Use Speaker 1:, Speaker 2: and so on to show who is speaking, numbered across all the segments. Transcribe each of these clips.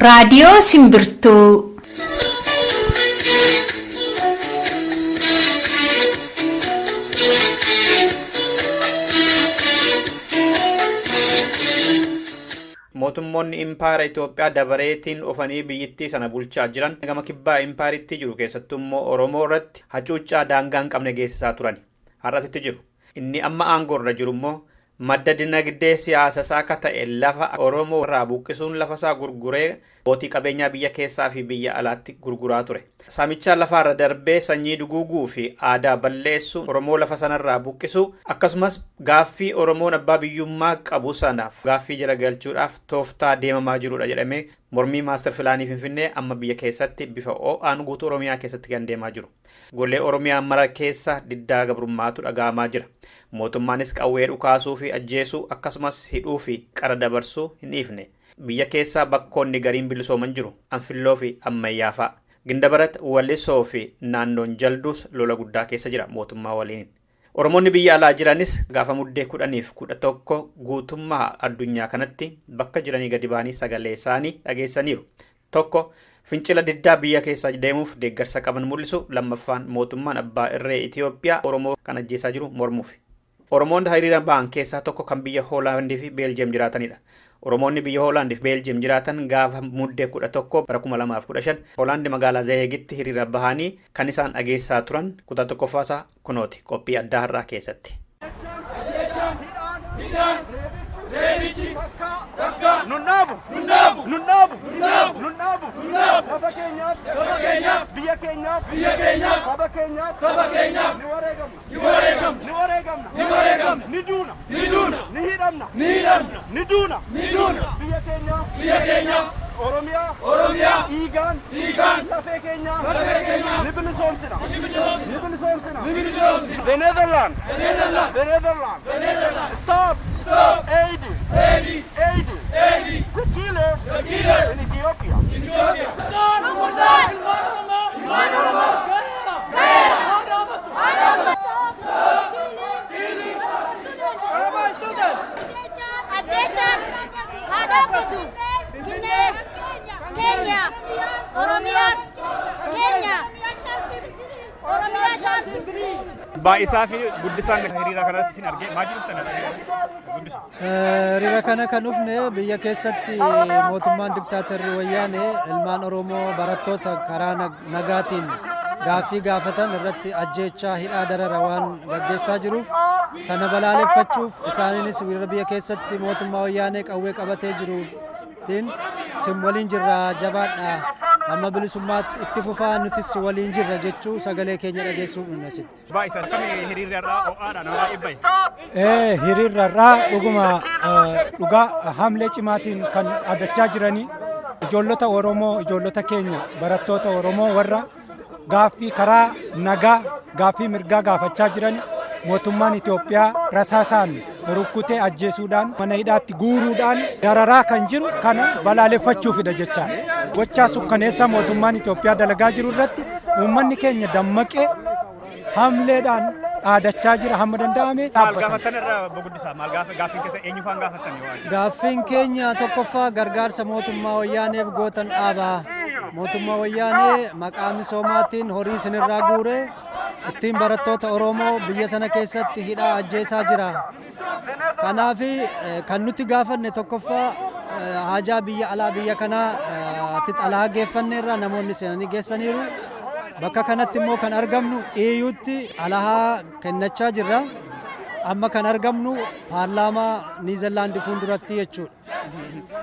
Speaker 1: Raadiyoo Simbirtuu.
Speaker 2: Mootummoonni Impaayera Itoophiyaa dabareetiin dhufanii biyyittii sana bulchaa jiran gama kibbaa Impaayerittii jiru keessattuu immoo Oromoo irratti hacuuccaa daangaa hin qabne geessisaa turani. Har'as itti jiru. Inni amma aangoo irra jiru immoo madda dinagdee siyaasa isaa akka ta'e lafa Oromoo irraa buqqisuun lafa isaa gurguree abbootii qabeenyaa biyya keessaa fi biyya alaatti gurguraa ture. Saamichaa lafaarra darbee sanyii duguuguu fi aadaa balleessuu Oromoo lafa sanarraa buqqisuu akkasumas gaaffii Oromoon abbaa biyyummaa qabu sana gaaffii jala galchuudhaaf tooftaa deemamaa jirudha jedhamee mormii maastar pilaanii Finfinnee amma biyya keessatti bifa ho'aan guutuu Oromiyaa keessatti kan deemaa jiru. Golee Oromiyaa mara keessa diddaa gabrummaatu dhaga'amaa jira. Mootummaanis qawwee dhukaasuu fi ajjeesuu akkasumas hidhuu fi qara dabarsuu hin dhiifne. Biyya keessaa bakkoonni gariin bilisooman jiru. Anfilloo fi Ammayyaa fa'a. Gindabarat, Wallisoo fi naannoon Jalduus lola guddaa keessa jira mootummaa waliin. Oromoonni biyya alaa jiranis gaafa Muddee 10 fi 11 guutummaa addunyaa kanatti bakka jiranii gadi ba'anii sagalee isaanii dhageessaniiru. Tokko fincila diddaa biyya keessa deemuuf deeggarsa qaban mul'isu, lammaffaan mootummaan abbaa irree Itoophiyaa Oromoo kan ajjeesaa jiru mormuufi. Oromoonni hiriira ba'an keessaa tokko kan biyya Hoolaandii fi Beeljiyeem jiraatanidha. Oromoonni biyya Hoolaandii fi Beeljiyeem jiraatan gaafa Muddee 11 bara 2015 Hoolaandi magaalaa Zeheegitti hiriira bahanii kan isaan dhageessisaa turan kutaa tokkoffaasaa kunooti qophii addaa har'aa keessatti.
Speaker 3: Nun dhaabu! Nun dhaabu! Nun dhaabu! Nun dhaabu! Nun dhaabu! Nun dhaabu! Lafa keenyaaf! Lafa keenyaaf! Biyya keenyaaf! Biyya keenyaaf! Saba keenyaaf! Saba keenyaaf! Ni wareegamna! Ni wareegamna! Ni wareegamna! Ni wareegamna! Ni duuna! Ni duuna! Ni hidhamna! Ni hidhamna! Ni duuna! Ni duuna! Biyya keenyaaf! Biyya keenyaaf! Oromiyaa! Oromiyaa! Dhiigaan! Dhiigaan! Lafee keenyaa! Lafee keenyaa! Ni bilisoomsina! Ni bilisoomsina! Ni bilisoomsina! Ni bilisoomsina! The Netherlands! The Netherlands! The Netherlands! The Netherlands! Stop! Stop! Aiding! Aiding! Aiding! Aiding! The killers! The killers! In Ethiopia! Ethiopia!
Speaker 4: Ajjeechaan haa dhaabbatu. Kinnee keenya Oromiyaan keenya Oromiyaa shaan.
Speaker 2: Baay'isaa fi Guddisaan hiriira kanatti isin argee maal jedhuftan Guddisa?
Speaker 5: Hiriira kana kan dhufne biyya keessatti mootummaan diktaatarri Wayyaanee ilmaan Oromoo barattoota karaa nagaatiin gaaffii gaafatan irratti ajjeechaa, hidhaa, darara waan gaggeessaa jiruuf sana balaaleffachuuf, isaaniinis warra biyya keessatti mootummaa Wayyaanee qawwee qabatee jiruutiin sin waliin jirra, jabaadha, hamma bilisummaatti itti fufaa, nutis si waliin jirra jechuu sagalee keenya dhageessuuf dhufne asitti.
Speaker 2: Baay'isa akkamii hiriirri har'aa ho'aadha, nama baay'ee bahe.
Speaker 6: Hiriirri har'aa dhuguma dhugaa hamlee cimaatiin kan dhaadachaa jiranii ijoollota Oromoo, ijoollota keenya barattoota Oromoo warra gaaffii karaa nagaa gaaffii mirgaa gaafachaa jiran mootummaan Itoophiyaa rasaasaan rukkutee ajjeesuudhaan mana hidhaatti guuruudhaan dararaa kan jiru kana balaaleffachuufidha jechaadha. Gochaa sukkaneessaa mootummaan Itoophiyaa dalagaa jiru irratti uummanni keenya dammaqee hamleedhaan dhaadachaa jira hamma danda'ame
Speaker 2: Maal
Speaker 6: dhaabbatan.
Speaker 2: gaafattan irra obbo Guddisaa? Maal gaafa gaaffiin keessa eenyufaan gaafattan yoo waa'ee?
Speaker 5: Gaaffiin keenya tokkoffaa gargaarsa mootummaa Wayyaaneef gootan dhaabaa. Mootummaa Wayyaanee maqaa misoomaatiin horii isinirraa guuree ittiin barattoota Oromoo biyya sana keessatti hidhaa ajjeesaa jira. Kanaaf kan nuti gaafanne tokkoffaa haajaa biyya alaa biyya kanaa tti xalayaa geeffanneerra, namoonni seenanii geessaniiru. Bakka kanatti immoo kan argamnu EU'tti xalayaa kennachaa jirra. Amma kan argamnu paarlaamaa Niizerlaandi fuulduratti jechuudha.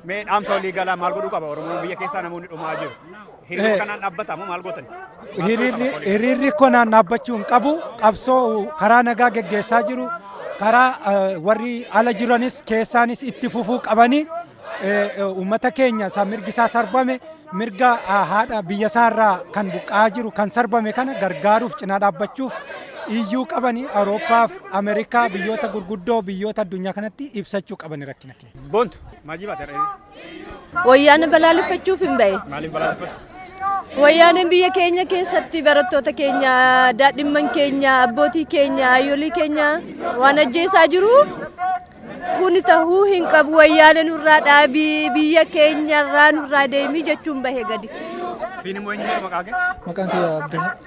Speaker 2: Mee dhaamsa walii galaa maal godhuu qaba Oromoon biyya keessaa namoonni dhumaa jiru? Hiriira kanaan dhaabbata moo maal gootan?
Speaker 6: Hiriirri kanaan dhaabbachuu hin qabu. Qabsoo karaa nagaa geggeessaa jiru. Karaa warri ala jiranis keessaanis itti fufuu qabanii uummata keenya isa mirgi isaa sarbame, mirga haadha biyya isaarraa kan buqqa'aa jiru kan sarbame kana gargaaruuf cinaa dhaabbachuuf iyyuu qabanii Awurooppaaf Ameerikaa biyyoota gurguddoo biyyoota addunyaa kanatti ibsachuu qabani rakkina keenya.
Speaker 2: Boontu maajii baate har'a?
Speaker 7: Wayyaana balaaleffachuuf hin ba'e.
Speaker 2: Maaliif balaaleffatte?
Speaker 7: Wayyaaneen biyya keenya keessatti barattoota keenya, daadhimman keenya, abbootii keenya, hayyolii keenya waan ajjeesaa jiruuf Kun tahuu hin qabu, wayyaane nurraa dhaabii, biyya keenyarraa nurraa deemii jechuun bahe gadi.
Speaker 2: Siin immoo eenyu jedhu maqaa kee?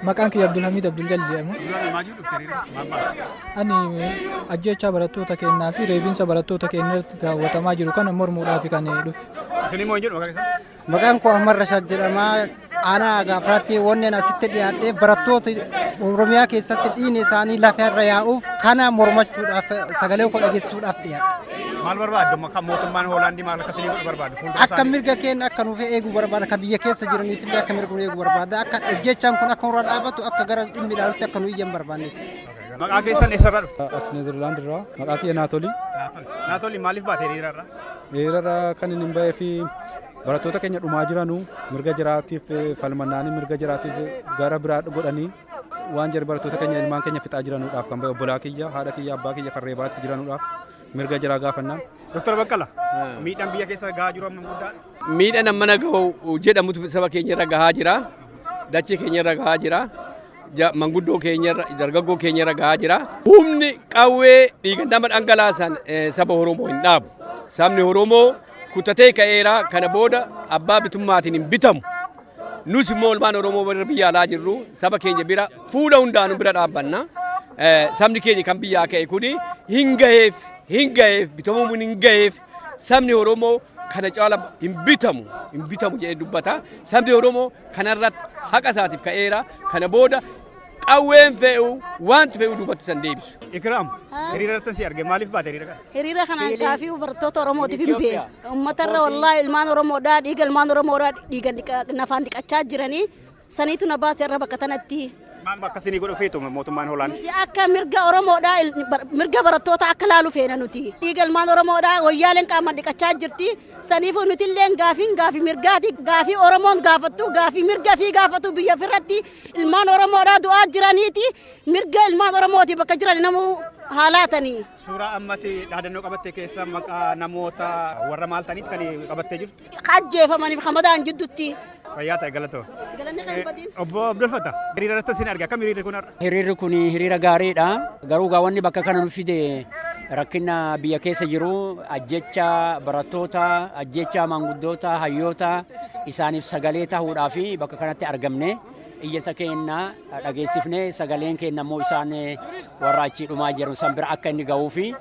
Speaker 8: Maqaan kiyya Abdulhamid Abduljalil jedhama.
Speaker 2: Maaliif dhufte hiriira? Maal baate?
Speaker 8: Ani ajjeechaa barattoota keenyaa fi reebiinsa barattoota keenya irratti raawwatamaa jiru kana mormuudhaaf kan dhufe.
Speaker 2: Isin immoo eenyu jedhu maqaa keessan?
Speaker 9: Maqaan koo Ahmad Rashaad jedhama. Aanaa Gaafraatti wanneen asitti dhiyaadhee barattoota Oromiyaa keessatti dhiigni isaanii lafa irra yaa'uuf kana mormachuudhaaf, sagalee koo dhageessisuudhaaf dhiyaadhe.
Speaker 2: Maal barbaaddu? Kan mootummaan Hoolaandii maal akka isinii godhu barbaaddu? Fuuldura
Speaker 9: Akka mirga keenya akka nuuf eegu barbaada. Kan biyya keessa jiraniif illee akka mirga nu eegu barbaada. Akka ajjechaan kun akka nurra dhaabatu, akka gara dhimmi ilaalutti akka nu iyyan barbaanneeti.
Speaker 2: Maqaa keessan, eessarraa dhuftu?
Speaker 10: As Neezerlaand irraa. Maqaa kiyya Naatoli.
Speaker 2: Naatoli, maaliif baate hiriira irraa?
Speaker 10: Hiriira kan inni bahee fi barattoota keenya dhumaa jiranu mirga jiraatiif falmannaanii, mirga jiraatiif gara biraa godhanii waan jedhu, barattoota keenya, ilmaan keenya fixaa jiranuudhaaf kan bahe. Obbolaa kiyya, haadha kiyya, abbaa kiyya kan reebaatti jiranuudhaaf mirga jiraa gaafannaan.
Speaker 2: Dooktar Baqqala, miidhaan biyya keessa gahaa jiru amma guddaadha.
Speaker 11: Miidhaan amma gahu jedhamutu saba keenya irra gahaa jira. Dachee keenya irra gahaa jira. Manguddoo keenya irra, dargaggoo keenya irra gahaa jira. Humni qawwee dhiiga nama dhangalaasan saba Oromoo hin dhaabu. Sabni Oromoo kutatee ka'eera. Kana booda abbaa bitummaatiin hin bitamu. Nus immoo ilmaan Oromoo warra biyya alaa jirru saba keenya bira fuula hundaanuu bira dhaabbanna. Sabni keenya kan biyyaa ka'e kuni hin gaheef, hin gaheef, bitamuun hin gaheef. Sabni Oromoo kana caala hin bitamu, hin bitamu jedhee dubbata. Sabni Oromoo kanarratti haqa isaatiif ka'eera. Kana booda qawween fe'u, wanti fe'u duubatti san deebisu.
Speaker 2: Ikiraam, hiriira irratti si arge, maaliif baate hiriira kana?
Speaker 4: Hiriira kanaan gaafii barattoota Oromootiif hin beeku. Uummatarra wallaahi ilmaan Oromoodhaa, dhiiga ilmaan Oromoodhaa dhiiga nafaan dhiqachaa jiranii saniitu na baase irra bakka tanatti.
Speaker 2: Maal akka isinii godhu feetu mootummaan Hoolaand?
Speaker 4: Nuti akka mirga Oromoodhaa, mirga barattoota akka laalu feena nuti. Dhiiga ilmaan Oromoodhaa wayyaaleen qaamaan dhiqachaa jirti. Saniifuu nuti illee gaafiin gaafii mirgaati. Gaafii Oromoon gaafattu, gaafii mirga fi gaafatu biyya ofirratti ilmaan Oromoodhaa du'aa jiraniiti. Mirga ilmaan Oromooti bakka jiran namuu haalaatanii.
Speaker 2: Suuraa ammatti dhaadannoo qabatte keessa maqaa namoota warra maal ta'aniiti kan qabattee jirtu?
Speaker 4: Ajjeefamaniif hamadaan jidduutti.
Speaker 2: Fayyaa ta'e, galatoo.
Speaker 4: Galanni kan hin badin.
Speaker 2: Obbo Abdulfata, hiriira irratti isin arge, akkam hiriirri kun har'a?
Speaker 12: Hiriirri kun hiriira gaariidha. Garuu gaawwanni bakka kana nu fide rakkina biyya keessa jiru, ajjecha barattoota, ajjecha maanguddoota, hayyoota isaaniif sagalee ta'uudhaaf bakka kanatti argamne. Iyyansa keenya dhageessifne, sagaleen keenya immoo isaan warra achii dhumaa jiran san bira akka inni ga'uu fi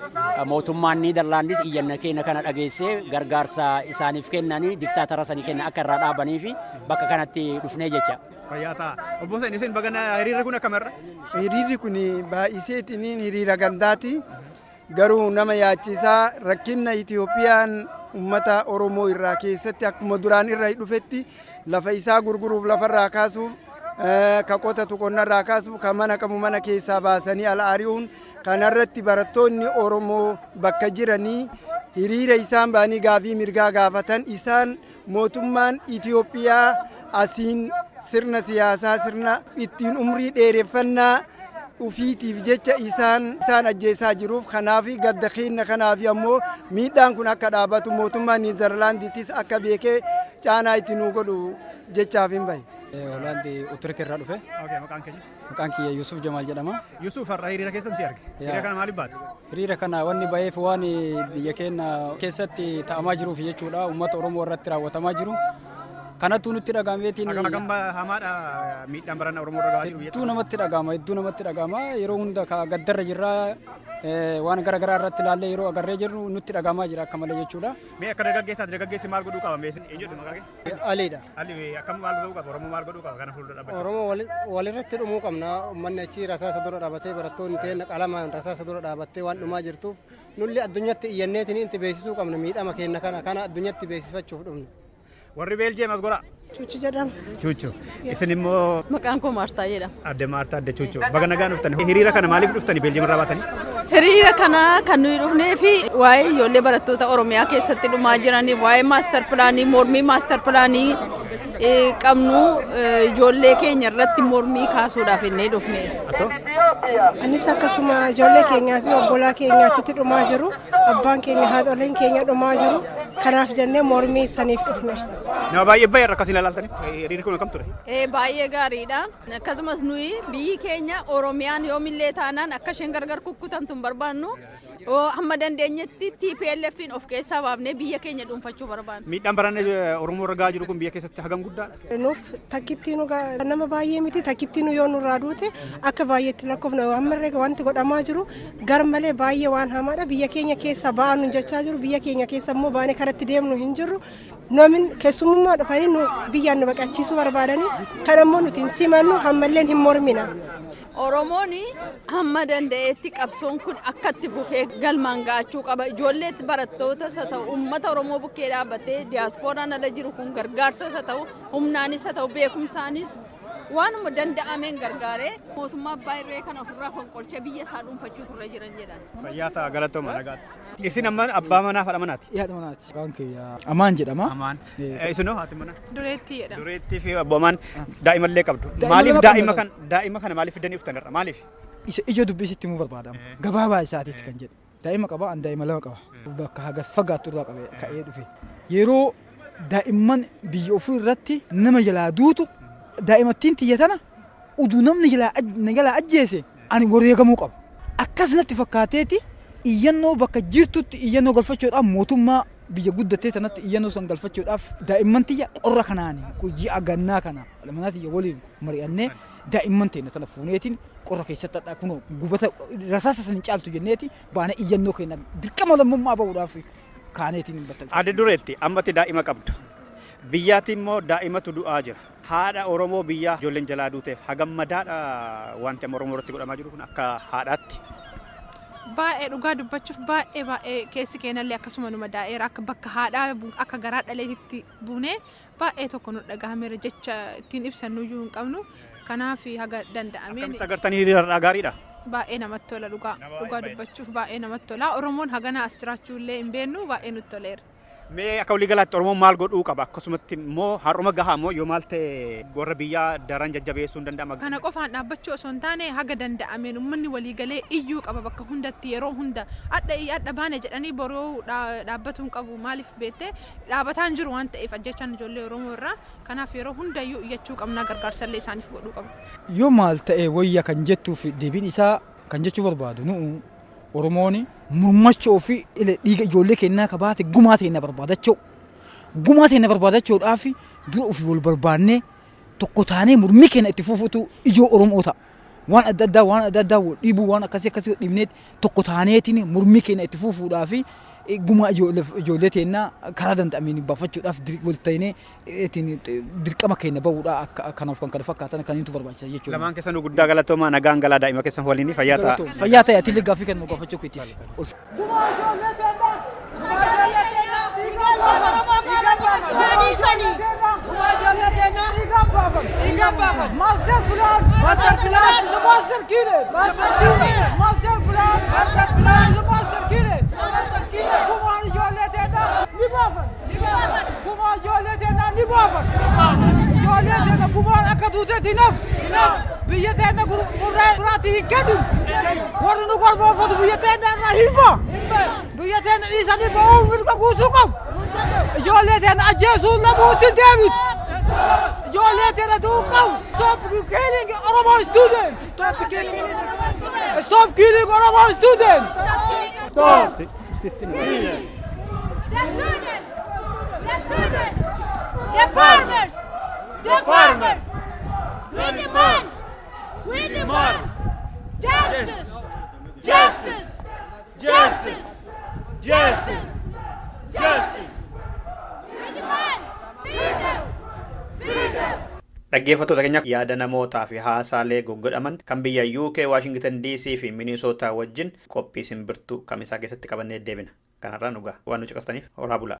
Speaker 12: mootummaan Niidarlaandis iyyanna keenya kana dhageessee gargaarsa isaaniif kennanii diktaatara sanii kenna akka irraa dhaabanii fi bakka kanatti dhufnee jecha.
Speaker 2: Fayyaa ta'a. Obbo Hussein, isin bagana, hiriirri kun akkam irra?
Speaker 13: Hiriirri kun baay'iseetiin hiriira gandaati. Garuu nama yaachisaa rakkinna Itiyoophiyaan uummata Oromoo irraa keessatti akkuma duraan irra dhufetti lafa isaa gurguruuf, lafarraa kaasuuf, ka qotatu qonnarraa kaasuuf, ka mana qabu mana keessaa baasanii ala ari'uun, kanarratti barattoonni Oromoo bakka jiranii hiriira isaan ba'anii gaafii mirgaa gaafatan. Isaan mootummaan Itiyoophiyaa asiin sirna siyaasaa, sirna ittiin umrii dheereffannaa ufiitiif jecha isaan ajjeesaa jiruuf, kanaaf gadda keenya. Kanaaf ammoo miidhaan kun akka dhaabatu, mootummaan Niizerlaandiitis akka beekee caanaa itti nuu godhu jechaaf hin bahe.
Speaker 14: Hoolaandi Utrecht irraa dhufe.
Speaker 2: Okay, maqaan keenya?
Speaker 14: Maqaan kiyya Yusuf Jamaal jedhama.
Speaker 2: Yusuf, har'a hiriira keessan si arge. Hiriira kana maaliif baate?
Speaker 14: Hiriira kana wanni ba'eef waan biyya keenya keessatti ta'amaa jiruuf jechuudha. Uummata Oromoo irratti raawwatamaa jiru. Kanattuu nutti dhagahameetiin.
Speaker 2: Akkam hamaadha miidhaan barana Oromoo irra gahaa jiru?
Speaker 14: Hedduu namatti dhagahama, hedduu namatti dhagahama. Yeroo hunda ka gaddarra jirraa, waan gara garaa irratti ilaallee yeroo agarree jirru nutti dhagahamaa jira akka malee jechuudha.
Speaker 2: Mee akka dargaggeessaati, dargaggeessi maal godhuu qaba? Mee eenyu jedhu maqaa kee?
Speaker 9: Aliidha.
Speaker 2: Ali, akkam maal godhuu qaba? Oromoo maal godhuu qaba kana fuuldura dhaabbachuu?
Speaker 9: Oromoo walirratti dhumuu qabna. Uummanni achii rasaasa dura dhaabatee, barattoonni teenya qalamaan rasaasa dura dhaabattee waan dhumaa jirtuuf, nulli addunyaatti iyyanneetiin itti beeksisuu qabna miidhama keenya kana addunyaatti beeksifachuuf dhumne.
Speaker 2: Warri Beeljeem as gora.
Speaker 15: Chuchu jedhama.
Speaker 2: Chuchu. Isin immoo?
Speaker 16: Maqaan koo Maartaa jedhama.
Speaker 2: Adde Maartaa, Adde Chuchu. Baga nagaan dhuftani. Hiriira kana maaliif dhuftani Beeljeem irraa baatanii?
Speaker 16: Hiriira kana kan nuyi dhufnee fi waa'ee ijoollee barattoota Oromiyaa keessatti dhumaa jiraniif, waa'ee master planii, mormii master planii qabnu, ijoollee keenya irratti mormii kaasuudhaaf innee dhufne.
Speaker 15: Anis akkasuma ijoollee keenyaa fi obbolaa keenya achitti dhumaa jiru. Abbaan keenya, haadholiin keenya dhumaa jiru. Kanaaf jennee mormii saniif dhufne.
Speaker 2: Nama baay'ee baay'ee akkasiin ilaaltaniif hiriirri kun akkam ture?
Speaker 16: Baay'ee gaariidha. Akkasumas nuyi biyyi keenya Oromiyaan yoomillee taanaan akka isheen gargar kukkutamtu hin barbaannu. Hamma dandeenyetti TPLFin of keessaa baafnee biyya keenya dhuunfachuu barbaanna.
Speaker 2: Miidhaan baraan Oromoo irra gahaa jiru kun biyya keessatti hagam guddaadha?
Speaker 15: Nuuf takkittii nu nama baay'ee miti, takkittii nu yoo nurraa duute akka baay'eetti lakkoofna. Ammallee wanti godhamaa jiru gar malee baay'ee waan hamaadha. Biyya keenya keessa ba'aa jechaa jiru. Biyya keenya keessa immoo baanee karatti deemnu hin jirru. Namni keessummaa dhufanii nu biyyaan nu baqachiisuu barbaadanii, kan ammoo nuti hin simannu, ammallee hin mormina.
Speaker 16: Oromoon hamma danda'etti qabsoon kun akka itti fufee galmaan ga'achuu qaba. Ijoolleetti barattootas haa ta'u, uummata Oromoo bukkee dhaabbatee diyaaspooraan ala jiru kun gargaarsas haa ta'u, humnaanis haa ta'u, beekumsaanis waanuma danda'ameen gargaaree mootummaa abbaa irree kana ofirraa fonqolchee biyya isaa dhuunfachuu turre jiran jedhan.
Speaker 2: Fayyaa ta'a, galatooma, nagaatti. Isin amma abbaa manaa fi haadha manaati?
Speaker 8: Haadha manaati. Maqaan kiyya Amaan jedhama.
Speaker 2: Amaan. Isinoo haati manaa?
Speaker 17: Dureettii jedhama.
Speaker 2: Dureettii fi obbo Amaan daa'imallee qabdu. Maaliif daa'ima kan daa'ima kana maaliif fidanii dhuftan irra? Maaliif?
Speaker 8: Isa ija dubbii sitti himuu barbaadama. Gabaabaa isaatiitti kan jedhe. Daa'ima qaba, an daa'ima lama qaba. Bakka hagas fagaattu irraa qabee ka'ee dhufe. Yeroo daa'imman biyya ofii irratti nama jalaa duutu, daa'imattiin tiyya tana uduu namni na jalaa ajjeese ani wareegamuu qaba. Akkas natti fakkaateeti iyyannoo bakka jirtutti iyyannoo galfachuudhaaf, mootummaa biyya guddattee tanatti iyyannoo san galfachuudhaaf, daa'imman tiyya qorra kanaan ji'a gannaa kana manaa tiyya waliin mari'annee daa'imman teenya tana fuuneetiin qorra keessatti hadhaa kunoo gubata rasaasa san hin caaltu jenneeti baanee iyyannoo keenya dirqama lammummaa bahuudhaaf kaaneetiin hin battalfamne.
Speaker 2: Adde Dureetti, ammatti daa'ima qabdu. Biyyaatti immoo daa'imatu du'aa jira. Haadha Oromoo biyyaa ijoolleen jalaa duuteef hagam madaadha wanti amma Oromoo irratti godhamaa jiru kun akka haadhaatti?
Speaker 17: Baay'ee, dhugaa dubbachuuf, baay'ee baay'ee keessi keenyallee akkasuma numa daa'eera. Akka bakka haadhaa akka garaa dhaleetitti buunee baay'ee tokko nu dhagahameera, jecha ittiin ibsannuyyuu hin qabnu. Kanaaf haga danda'ameen.
Speaker 2: Akkamitti agartanii hiriira gaariidha?
Speaker 17: Baay'ee namatti tola, dhugaa dhugaa dubbachuuf baay'ee namatti tola. Oromoon hagana as jiraachuu illee hin beeknu, baay'ee nutti toleera.
Speaker 2: Mee akka waliigalaatti Oromoon maal godhuu qaba? Akkasumatti immoo har'uma gahaa immoo yoo maal ta'e warra biyyaa daran jajjabeessuu hin danda'ama?
Speaker 17: Kana qofaan dhaabbachuu osoo hin taane, haga danda'ameen uummanni waliigalee iyyuu qaba bakka hundatti, yeroo hunda. Adha adha baane jedhanii boroo dhaabbatuu hin qabu. Maaliif beektee, dhaabataan jiru waan ta'eef ajjechaan ijoollee Oromoo irraa. Kanaaf yeroo hundayyuu iyyachuu qabna, gargaarsallee isaaniif godhuu qabna.
Speaker 8: Yoo maal ta'e wayya kan jettuuf deebiin isaa kan jechuu barbaadu, nu'u Oromoon mormachuu fi dhiiga ijoollee kennaa ka baate gumaa teenya barbaadachuu. Gumaa teenya barbaadachuudhaaf dura ofii wal barbaannee tokko taanee mormii keenya itti fufuutu ijoo Oromoo ta'a. Waan adda addaa, waan adda addaa wal dhiibuu, waan akkasii akkasii dhiibnee tokko taaneetiin mormii keenya itti fufuudhaaf, gumaa ijoollee teenyaa karaa danda'ameen baafachuudhaaf wal ta'inee ittiin dirqama keenya bahuudha. Akka kanaaf kan kana fakkaatan kaniintu barbaachisa jechuudha.
Speaker 2: Lamaan keessanuu guddaa galatoomaa, nagaan galaa, daa'ima keessan waliin fayyaa ta'a.
Speaker 8: Fayyaa ta'e, ati illee gaaffii kan nu gaafachuu keetiif.
Speaker 3: Master plan! Master plan! Is a master killer! Master killer! Master plan! Master plan! Is a master killer! Master killer! Gumaan ijoollee teenyaa ni baafan! Gumaan ijoollee teenyaa ni baafan! Ijoollee teenya gumaan akka duuteetti hin haftu! Biyya teenya gurraa biraatti hin kennu! Warri nu garboonfatu biyya teenya irraa hin ba'a! Biyya teenya dhiisanii ba'uu mirga guutuu qabu! Ijoollee teenya ajjeesuun lamuutti hin deebitu! Ijoollee teenya du'uu qabu! Stop killing Oromo students! Stop killing! Stop killing Oromo students!
Speaker 2: Stop!
Speaker 4: The students! The students! The farmers! The farmers! We demand! We demand! Justice! Justice! Justice! Justice! Justice! We demand freedom! Freedom!
Speaker 2: Dhaggeeffattoota keenya, yaada namootaa fi haasaalee goggodhaman kan biyya UK, Washington DC fi Minnesota wajjin qophii simbirtuu kamisaa keessatti qabannee deebina. Kanarraa dhugaa waan nu caqastaniif horaa bulaa.